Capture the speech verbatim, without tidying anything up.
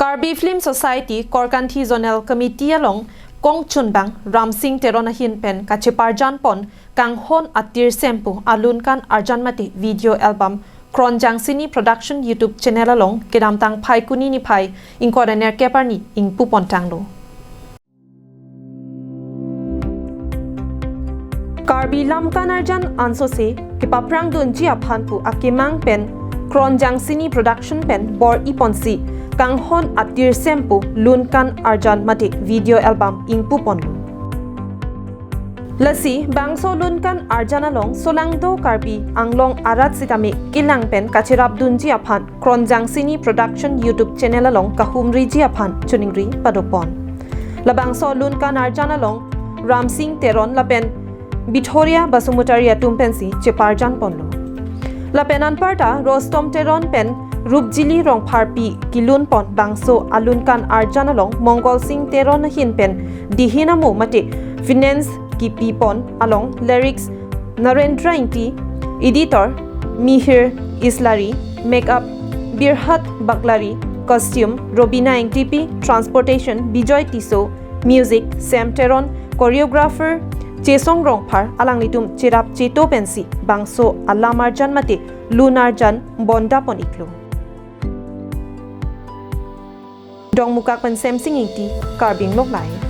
Karbi Film Society Korkanthi Zonal Committee along kongchunbang Ramsing Teron ahin pen kacheparjan pon Kanghon Atir Sempu Alunkan Arjan mate video album Kron Jangsini Production YouTube channel along kedamtang Phaikuni niphai ingkoi ra nerkep arni ingpu pon tanglo. Karbi lamkan arjan ansose kepaphrang dunji aphan pu akemang pen Kron Jangsini Production pen bor-i ponsi Kanghon Atir Sempu Lunkan Arjan mate video album ingpu ponlo. Lasi bangso Lunkan Arjan along solangdo Karbi Anglong arat sitame kelang pen kacherap dunji aphan Kron Jangsini Production YouTube channel along kahumriji aphan choningri padopon. Labangso Lunkan Arjan along Ramsing Teron lapen Bithoria Basumutari atum pensi cheparjan ponlo. Lapen anparta Rostom Teron pen Rupjili Rongpharpi kelun pon bangso Alunkan Arjan along Mongol Sing Teron ahin pen dihin amo mate finance kepi pon along lyrics Narendra Ingti, editor Mihir Islari, makeup Birhat Baklari, costume Robina Ingtipi, transportation Bijoy Tisso, music Sam Teron, choreographer Chesong Rongphar alanglitum cherap cheto pensi bangso alam arjan mate lun arjan bonda pon iklo. Dongmukak pen Semsing Ingti, Karbi Anglong Live.